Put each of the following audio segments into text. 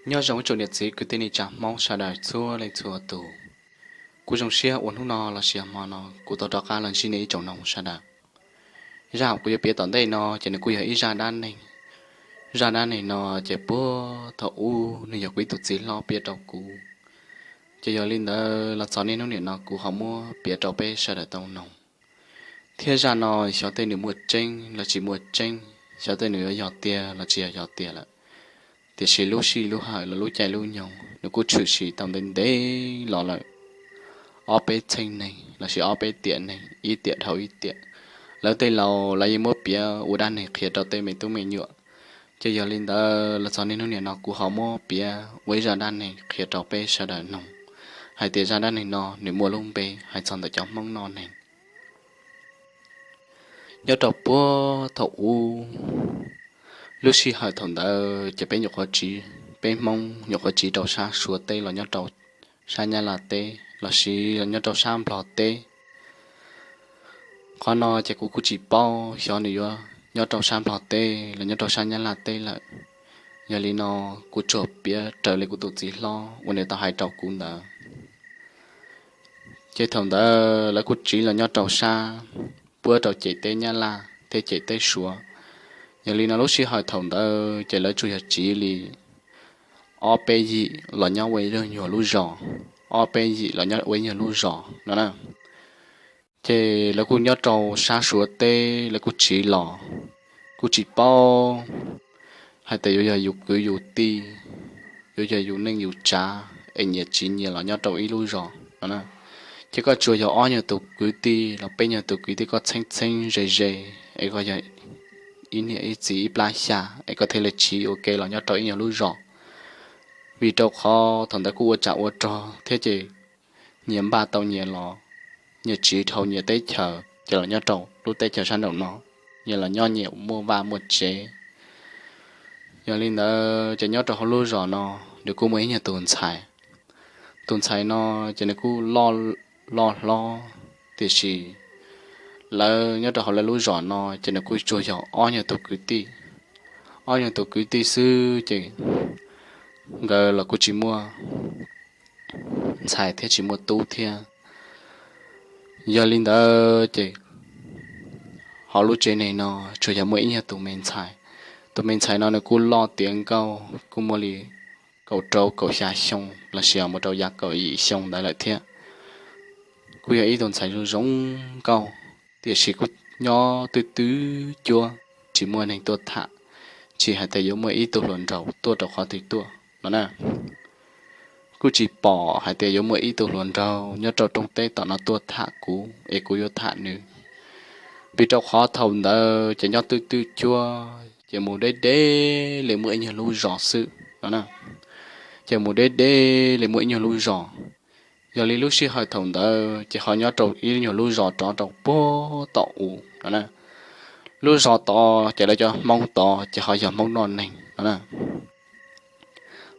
Nyob zoo ib tsoom niam txiv kwv tij neej tsa Hmoob sawv daws txhua leej txhua tus. Kuv zoo siab uas hnub no los sis hmo no kuv tau rov qab los ntsib nej ib tsoom noog sawv daws. Zaj kuv yuav piav tom ntej no ces nws kuj yog ib zaj dab neeg. Zaj dab neeg no ces puag thaum ub nws yog kuv ib tug txiv hlob piav rau kuv. Ces yog li ntawd los txog niaj hnub niam no kuv ho muab piav rau peb sawv daws tau noog. Thiab zaj no xyov tej nws muaj tseeb los tsis muaj tseeb, xyov tej nws yuav yog tiag los tsis yog yog tiag lawm. Tiam sis lub sij lub hawm los lub caij lub nyoog nws kuj tshwm sim tau ntev ntev los lawm. Ob peb txheej neeg los sis ob peb tiam neeg, ib tiam dhau ib tiam, lawv tej laus lawv yeej muab piav ua dab neeg qhia rau tej me tub me nyuam. Ces yog li ntawd los txog niaj hnub niam no kuv ho muab piav ua ib zaj dab neeg qhia rau peb sawv daws noog hais tias zaj dab neeg no nws muaj lub npe hais txog ntawm cov Hmoob noj neeg. Nyob rau puag thaum ub, lub sij hawm thaum ntawd ces peb nyuam qhuav tsiv, peb Hmoob nyuam qhuav tsiv rau sab Suav teb los nyob rau sab Nyab Laj teb los sis los nyob rau sab Nplog teb. Qhov no ces kuv kuj tsis paub xyov nws yuav nyob rau sab Nplog teb los nyob rau sab Nyab Laj teb lawm. Yog li no kuv tsuas piav raws li kuv tus txiv hlob uas nws tau hais rau kuv ntawd. Ces thaum ntawd lawv kuj tsiv los nyob rau sab puab rau ciam teb Nyab Laj thiab ciam teb Suav. Yog li no lub sij hawm thaum ntawd ces lawv tsuas yog tsiv li ob peb yim los nyob ua ib nyuag lub zos, ob peb yim los nyob ua ib nyuag lub zos no na. Ces lawv kuj nyob rau sab Suav teb, lawv kuj tsiv los, kuj tsis paub hais tias yuav yog yus kwv yus tij, yuav yog yus neej yus tsav es nyias tsiv nyias los nyob rau ib lub zos no na. Ces koj tsuas yog ob nyuag tus kwv tij los peb nyuag tus kwv tij koj txheeb txheeb ze ze es koj yog ib niam ib txiv ib plab xya es koj thiaj li tsiv ua ke los nyob rau ib nyuag lub zos. Vim rau qhov thaum ntawd kuj ua tsam ua rog thiab ces nyias npaj tau nyias los, nyias tsiv dhau nyias teb chaws ces los nyob rau lub teb chaws sab nraum no, nyias los nyob nyias muaj vaj muaj tsev. Yog li ntawd ces nyob rau hauv lub zos no nws kuj muaj ib nyuag tus ntxhais. Tus ntxhais no ces nws kuj loj hlob, tiam sis lawv nyob rau hauv lawv lub zos no ces nws kuj tsuas yog ob nyuag tus kwv tij, ob nyuag tus kwv tij xwb ces nkawd los kuj tsis muaj ntxhais thiab tsis muaj tub thiab. Yog li ntawd ces hauv lub tsev neeg no tsuas yog muaj ib nyuag tus me ntxhais. Tus me ntxhais no nws kuj loj tiav nkauj, kuj muaj li kaum rau kaum xya xyoo los sis mus rau yav kaum yim xyoo ntawd lawm thiab. Kuj yog ib tus ntxhais zoo zoo nkauj, tiam sis kuj nyob twj twj cuab, tsis muaj neeg tuaj tham, tsis hais tias yuav muaj ib tug hluas nraug tuaj rau qhov twg tuaj no na. Kuj tsis pom hais tias yuav muaj ib tug hluas nraug nyob rau rooj teb tom no tuaj tham kuv es kuv yuav tham nws. Vim rau qhov thaum ntawd ces nyob twj twj cuab ces mus deb deb li muaj ib nyuag lub zos xwb no na. Ces mus deb deb li muaj ib nyuag lub zos. Yog li lub sij hawm thaum ntawd ces ho nyob rau ib nyuag lub zos rov rau puag tom u no na. Lub zos tod ces lawv cov Hmoob tod ces ho yog Hmoob noj neeg no na.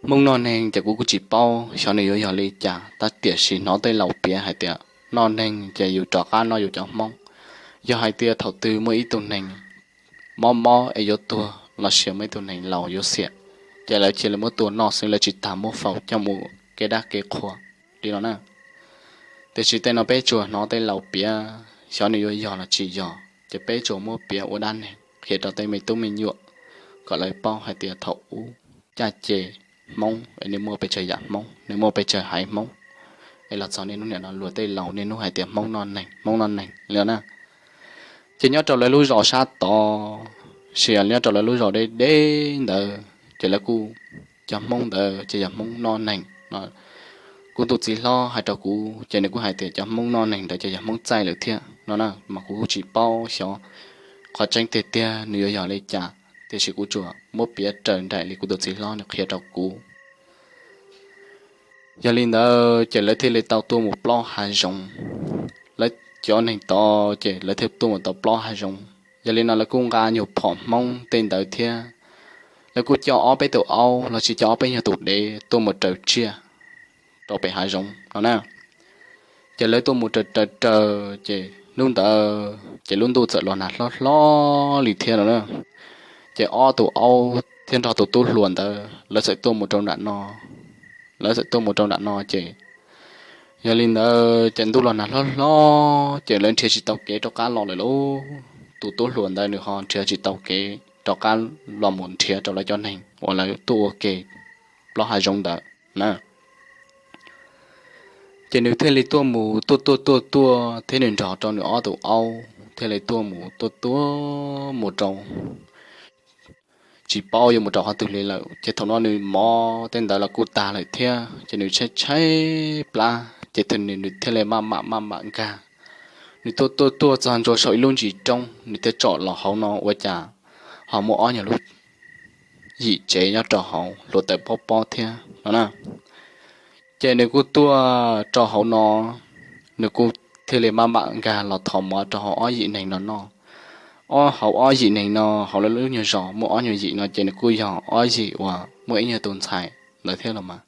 Hmoob noj neeg ces kuv kuj tsis paub xyov nws yuav yog li cas, tab tiam sis hnov tej laus piav hais tias noj neeg ces yus rov qab noj yus cov Hmoob. Yog hais tias thaum twg muaj ib tug neeg mob mob es yuav tuag los sis muaj ib tug neeg laus yuav xiam, ces lawv cia li muab tua noj xwb, lawv tsis tas muab faus coj mus kev dab kev qhua li no na. Tiam sis tej no peb tsuas hnov tej laus piav, xyov nws yuav yog los tsis yog, ces peb tsuas muab piav ua dab neeg qhia rau tej me tub me nyuam kom lawv paub hais tias thaum ub caj ces Hmoob es nws muaj pes tsawg yam Hmoob, nws muaj pes tsawg haiv Hmoob, es los txog niaj hnub niam no luag tej laus niaj hnub hais tias Hmoob noj neeg, Hmoob noj neeg li no na. Ces nyob rau lawv lub zos sab tod, sis nyob rau lawv lub zos deb deb ntawd ces lawv kuj, cov Hmoob ntawd ces yog Hmoob noj neeg no. Kuv tus txiv hlob hais rau kuv ces nws kuj hais tias cov Hmoob noj neeg ntawd ces yog Hmoob txaij lawm thiab no na, mas kuv kuj tsis paub xyov qhov tseeb tiag tiag nws yuav yog li cas, tiam sis kuv tsuas muab piav raws nraim li kuv tus txiv hlob nws qhia rau kuv. Yog li ntawd ces lawv thiaj li tau tuaj mus plob hav zoov. Lawv cov neeg tod ces lawv thiaj tuaj mus tau plob hav zoov. Yog li no lawv kuj nqa nyuag phom Hmoob tej ntawd thiab. Lawv kuj coj ob peb tus aub los sis coj ob peb nyuag tus dev tuaj mus raws tsiaj rau pem hav zoov no na. Ces lawv tuaj mus raws raws raws ces hnub ntawd ces lub ntuj txawm los nag hlob hlob li thiab no na. Ces ob tus aub thiab nrog tus tub hluas ntawd lawv txawm tuaj mus rau nram no, lawv txawm tuaj mus rau nram no ces yog li ntawd ces ntuj los nag hlob hlob ces lawv nrhiav tsis tau kev rov qab los lawm lauj. Tus tub hluas ntawd nws ho nrhiav tsis tau kev rov qab los mus nrhiav rau lawv cov neeg uas lawv tuaj ua ke plaub hav zoov ntawd na. Ces nws thiaj li tuaj mus tuaj tuaj tuaj tuaj thiab nws nrog rau nws ob tus aub thiaj li tuaj mus tuaj tuaj mus rau tsis paub yuav mus rau qhov twg li lawm. Ces thaum no nws mov tej ntawd los kuj tag lawm thiab ces nws tshaib tshaib plab ces nws thiaj li maj mam maj mam nkag. Nws tuaj tuaj tuaj txog ntua saum ib lub ntsis roob, nws thiaj tsom los hauv no ua cas ho muaj ob nyuag lub yim tsev nyob rau hauv hluav taws pob pob thiab no na. Ces nws kuj tuaj rau hauv no, nws kuj thiaj li maj mam nkag los thov mov rau hauv ob yim neeg no noj. Ob hauv ob yim neeg no hauv lawv lub nyuag zos muaj ob nyuag yim no ces nws kuj yog ob yim uas muaj ib nyuag tus ntxhais ntawd thiab los mas.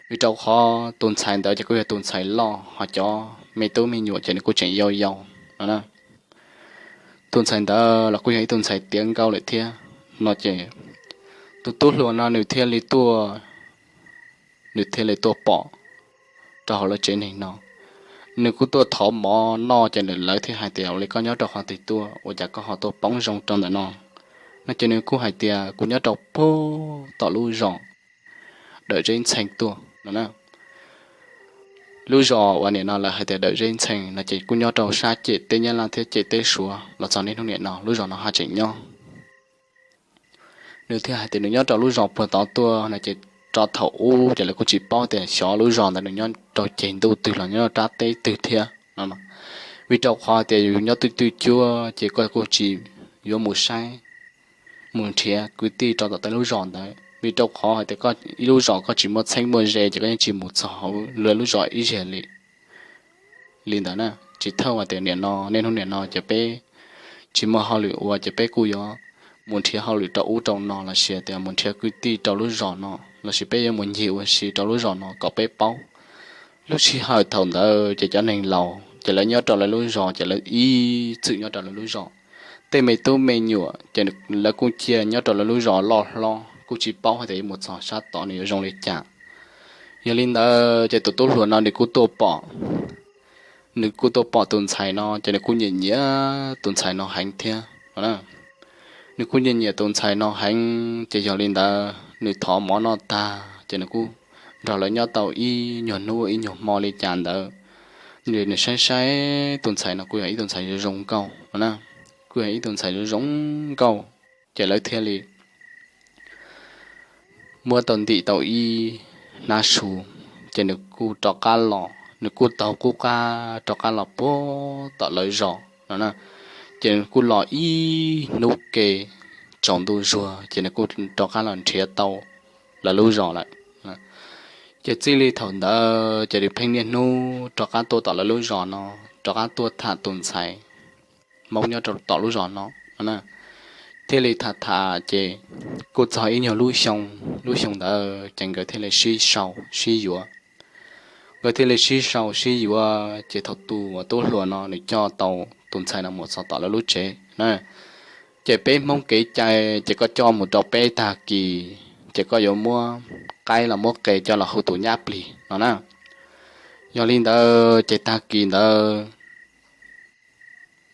Vim rau qhov tus ntxhais ntawd ces kuj yog tus ntxhais loj, ho cov me tub me nyuam ces nws kuj tseem yau yau no na. Tus ntxhais ntawd los kuj yog ib tus ntxhais tiav nkauj lawm thiab no ces tus tub hluas no nws thiaj li tuaj, nws thiaj li tuaj pom rau hauv lawv tsev neeg no. Nws kuj tuaj thov mov noj ces lawv thiaj hais tias, Ua li koj nyob rau qhov twg tuaj ua cas koj ho tuaj poob zoo rau ntawm no? No ces nws kuj hais tias, Kuv nyob rau puag tom lub zos Dawm Zeb Ntxhee tuaj no na. Lub zos uas nim no lawv hais tias Dawm Zeb Ntxhee no ces kuj nyob rau sab ciam teb Nyab Laj thiab ciam teb Suav los txog niaj hnub nim no lub zos no haj tseem nyob. Nws thiaj hais tias nws nyob rau lub zos puag tod tuaj no ces rau thaum ub ces lawv kuj tsis paub tias xyov lub zos ntawd nws nyob rau ceg ntuj twg los nyob rau rab teb twg thiab no. Vim rau qhov tias yus nyob twj twj cuab ces koj kuj tsis yuav mus saib mus nrhiav kwv tij rau tom tej lub zos ntawd, vim rau qhov hais tias koj ib lub zos koj tsis muaj txheeb muaj ze ces koj yeej tsis mus txog hauv lawv lub zos ib zaug li. Li ntawd na, tsis thawj hais tias nim no niaj hnub nim no ces peb tsis muaj hauj lwm ua ces peb kuj yuav mus nrhiav hauj lwm rau ub rau no lossis tias mus nrhiav kwv tij rau lub zos no lossis peb yuav mus ncig ua si rau lub zos no kom peb paub. Lub sij hawm thaum ntawd ces cov neeg laus ces lawv nyob rau lawv lub zos ces lawv ib txwm nyob rau lawv lub zos. Tej me tub me nyuam ces lawv kuj cia nyob rau lawv lub zos loj hlob kuj tsis paub hais tias yuav mus txog sab tod nws yuav zoo li cas. Yog li ntawd ces tus tub hluas no nws kuj tuaj pom, nws kuj tuaj pom tus ntxhais no ces nws kuj nyiam nyiam tus ntxhais no heev thiab no na. Nws kuj nyiam nyiam tus ntxhais no heev ces yog li ntawd nws thov mov noj tag ces nws kuj nrog lawv nyob tau ib nyuag hnub ib nyuag hmo li cas ntawd. Nws saib saib tus ntxhais no kuj yog ib tus ntxhais zoo zoo nkauj no na, kuj yog ib tus ntxhais zoo zoo nkauj ces lawv thiaj li muab tau ntim tau ib hnab su, ces nws kuj rov qab los, nws kuj taug qub qab rov qab los puag tom lawv zos no na. Ces nws kuj los ib hnub ke tsaus ntuj zuag ces nws kuj rov qab los nrhiav tau lawv lub zos lawm. Ces txij li thaum ntawd ces nws pheej niaj hnub rov qab tuaj tom lawv lub zos no, rov qab tuaj tham tus ntxhais Hmoob nyob rau tom lub zos no no na. Thiaj li tham tham ces kuj txog ib nyuag lub xyoo, lub xyoo ntawd ces nkawd thiaj li sib sau sib yuav. Nkawd thiaj li sib sau sib yuav ces thaum tus uas tub hluas no nws coj tau tus ntxhais no mus txog tom lawv lub tsev na, ces peb Hmoob kev cai ces koj coj mus rau peb tag kis ces koj yuav muab qaib los muab qe coj los hu tus nyab plig no na. Yog li ntawd ces tag kis ntawd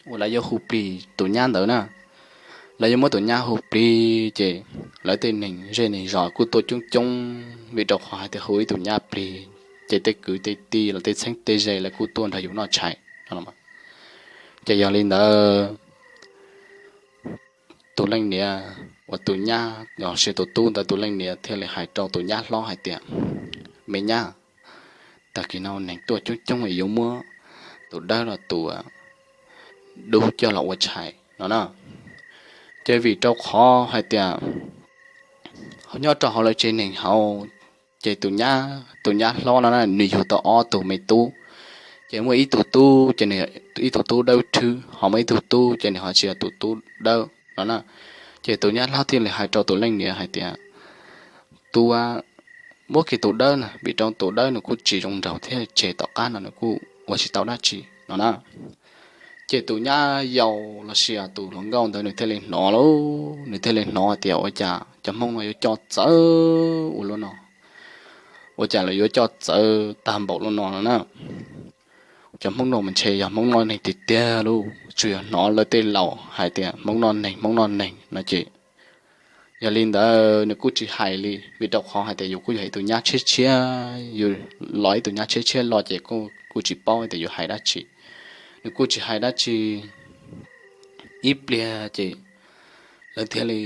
uas lawv yuav hu plig tus nyab ntawd na, lawv yuav muab tus nyab hu plig ces lawv tej neeg zej neeg zos kuj tuaj coob coob vim rau qhov hais tias hu ib tus nyab plig ces tej kwv tej tij los tej txheeb tej ze lawv kuj tuaj nrog yus noj tshais no. Ces yog li ntawd tus leej niam uas tus nyab los sis tus tub ntawd tus leej niam thiaj li hais rau tus nyab hlob hais tias, Me nyab, tag kis no neeg tuaj coob coob es yuav muab tus dawb los tus dub coj los ua tshais no na. Ces vim rau qhov hais tias nyob rau hauv lawv tsev neeg hauv ces tus nyab, tus nyab hlob no na nws yug tau ob tug me tub, ces muaj ib tug tub ces nws, ib tug tub dawb rhwb, ho muaj ib tug tub ces nws ho tsis yog tus tub dawb no na. Ces tus nyab hlob thiaj li hais rau tus leej niam hais tias, Tus, muab kiag tus dawb na, vim rau tus dawb nws kuj tsis zoo nraug thiab tseg tom qab no nws kuj ua tsis tau dab tsi no na. Ces tus nyab yau los sis tus hluas nkauj ntawd nws thiaj li hnov lauj, nws thiaj li hnov tias ua cas cov Hmoob no yuav coj txawv ua luaj no, ua cas lawv yuav coj txawv tag npaum luaj no no na. Cov Hmoob no mas ntshe yog Hmoob noj neeg tiag tiag lauj, tsuas yog hnov lawv tej laus hais tias Hmoob noj neeg, Hmoob noj neeg no ces yog li ntawd nws kuj tsis hais li, vim rau qhov hais tias yus kuj yog ib tug nyab tshiab tshiab, yus los ib tug nyab tshiab tshiab los ces kuj tsis paub tias yuav hais dab tsi. Nws kuj tsis hais dab tsi. Ib pliag ces lawv thiaj li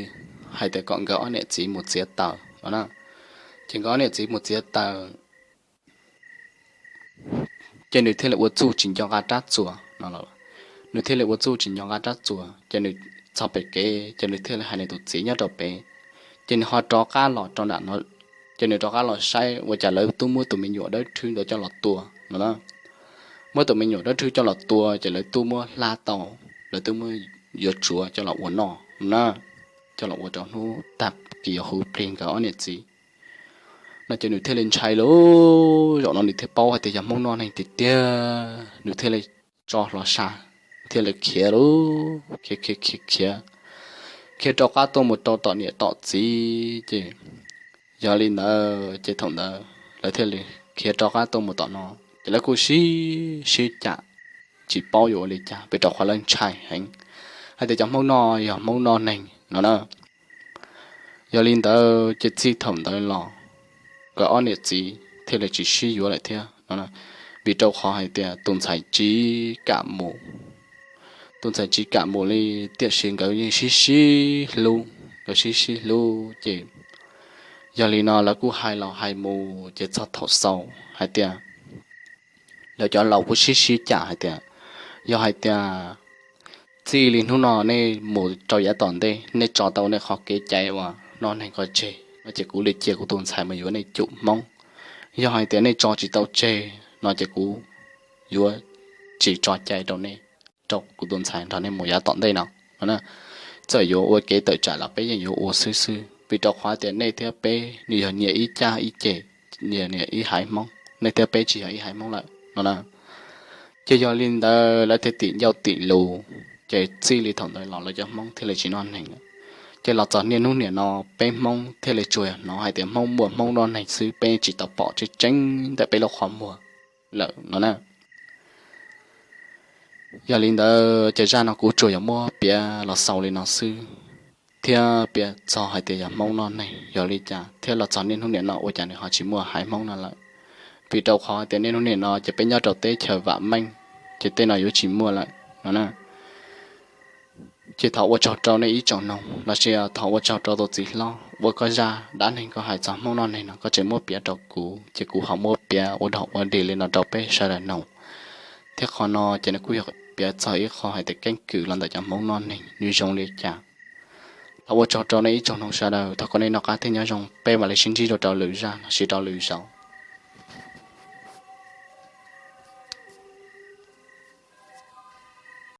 hais tias kom nkawd ob niam txiv mus txiav taws no na. Ces nkawd ob niam txiv mus txiav taws, ces nws thiaj li ua txuj tsis nco nqa rab txuas no. Nws thiaj li ua txuj tsis nco nqa rab txuas, ces nws txog pem kev ces nws thiaj li hais nws tus txiv nyob rau pem. Ces nws ho rov qab los rau nram no, ces nws rov qab los saib ua cas lawv twb muab tus me nyuam dawb rhwb ntawd coj los tua no na. Muab tus me nyuam dawb rhwb coj los tua ces lawv twb muab hlab tau, lawv twb muab yuav tsuav coj los ua noj na, coj los ua rau hnub tag kis yuav huv plig nkawd ob niam txiv no. Ces nws thiaj li ntshai lauj, zaum no nws thiaj paub hais tias yog Hmoob noj neeg tiag tiag, nws thiaj li tso hlo sab, thiaj li khiav lauj, khiav khiav khiav khiav, khiav rov qab tuaj mus rau tom niam tom txiv ces yog li ntawd ces thaum ntawd lawv thiaj li khiav rov qab tuaj mus tom no, ces lawv kuj sib sib cam, tsis paub yuav ua li cas, vim rau qhov lawv ntshai heev hais tias cov Hmoob no yog Hmoob noj neeg no na. Yog li ntawd ces txij thaum ntawd los nkawd ob niam txiv thiaj li tsis sib yuav lawm thiab no, vim rau qhov hais tias tus ntxhais tsis kam mus, tus ntxhais tsis kam mus li, tiam sis nkawd yeej sib sib hlub, nkawd sib sib hlub ces yog li no lawv kuj hais los hais mus ces txog thaum xaus hais tias lawv cov laus kuj sib sib cam hais tias yog hais tias txij li hnub no nej mus rau yav tom ntej nej tso tau nej qhov kev cai uas noj neeg ko tseg no ces kuv li cia kuv tus ntxhais mus yuav nej cum Hmoob. Yog hais tias nej tso tsis tau tseg no ces kuv yuav tsis tso cai rau nej, rau kuv tus ntxhais nrog nej mus yav tom ntej no. Txawm yuav ua kev tawm tsam los peb yeej yuav ua xwb xwb, vim rau qhov tias nej thiab peb nws yog nyias ib caj ib ceg, nyias nyias ib haiv Hmoob, nej thiab peb tsis yog ib haiv Hmoob lawm no na. Ces yog li ntawd lawv thiaj tim ncauj tim lus, ces txij li thaum ntawd los lawv cov Hmoob thiaj li tsis noj neeg lawm. Ces los txog niaj hnub niam no peb Hmoob thiaj li tsuas yog hnov hais tias Hmoob muaj Hmoob noj neeg xwb, peb tsis tau pom tseeb tseeb ntawm peb lub qhov muag lawm no na. Yog li ntawd ces zaj no kuv tsuas yog muab piav los xaus li no xwb, thiab piav txog hais tias yog Hmoob noj neeg yog li cas thiab los txog niaj hnub niam no ua cas nws ho tsis muaj haiv Hmoob no lawm. Vim rau qhov tias niaj hnub niam no ces peb nyob rau teb chaws vam meej, ces tej no yuav tsis muaj lawm no na. Ces thov ua tsaug rau nej ib tsoom noog los sis thov ua tsaug rau tus txiv hlob uas koj zaj dab neeg koj hais txog Hmoob noj neeg no koj tseem muab piav rau kuv, ces kuv ho muab piav ua dog ua dig li no rau peb sawv daws noog. Thiab qhov no ces nws kuj yog piav txog ib qho hais tias keeb kwm los ntawm cov Hmoob noj neeg nws zoo li cas. Thov ua tsaug rau nej ib tsoom noog sawv daws, thov kom nej noj qab thiab nyob zoo, peb mam li sib ntsib dua rau lwm zaj los sis rau lwm zaus.